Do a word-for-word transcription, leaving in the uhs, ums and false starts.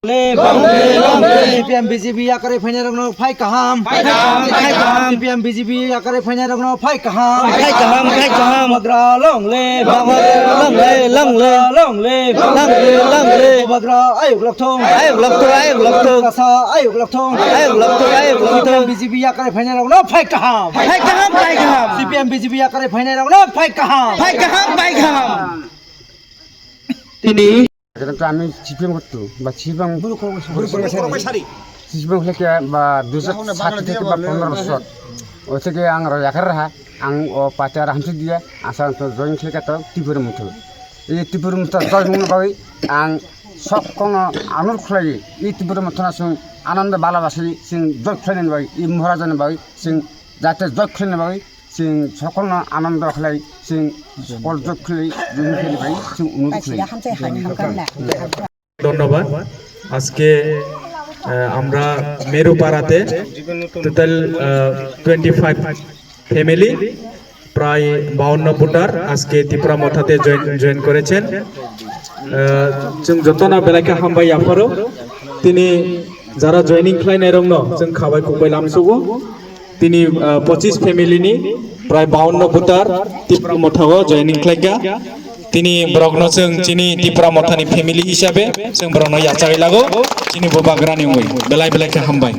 Long live! Long live! C P M B J P yakarwi phainairokno phai kaham. Phai kaham, phai kaham. C P M B J P yakarwi phainairokno phai kaham. Phai kaham, phai kaham. Bubagra long live! Bubagra long live, long live. Bubagra long live! Long live, long live. Bubagra ayuk lokthung. Ayuk lokthung, ayuk lokthung. Tiprasa ayuk lokthung. Ayuk lokthung, ayuk lokthung. C P M B J P yakarwi phainairokno phai kaham. Phai kaham, phai kaham. C P M B J P yakarwi phainairokno phai kaham. Phai kaham, phai kaham. Tini Ekhane to ami C P M korto, ba C P M, C P M khlai khe ba dui hajar sat theke ba pondro bosor. O theke ang rw yakarwi raha, ang o party aro hamsi diya, asa to join khlai khe to Tipra Motha. E Tipra Motha join wngna bagwi ang sok kono anur khlai, e Tipra Motha no chwng anando bala basai chwng join khlainani bagwi, e Maharajani bagwi chwng jate join khlainani bagwi chwng sokolno anando khlai, chwng sokol job khlai, join khlai bai chwng unut khlai. Hamchai hai hamkang na. ধন্যবাদ। আজকে আহ, আমরা মেরুপাড়াতে total twenty five family, প্রায় বাউন্ন ভোটার আজকে তিপ্রা মথাতে join join করেছেন। আহ, जों jotono belai khe hambai yapharo। Tini jara joining khlainairokno जों khabai khukbai lamsugo। Tini, ah, pochis family ni prai bawanno voter Tipra Motha o joining khlaikha. Tini borokno chwng chini Tipra Motha ni family hisabe chwng borokno yachagwi lago. Chini bubagra ni wngwi belai belai khe hambai.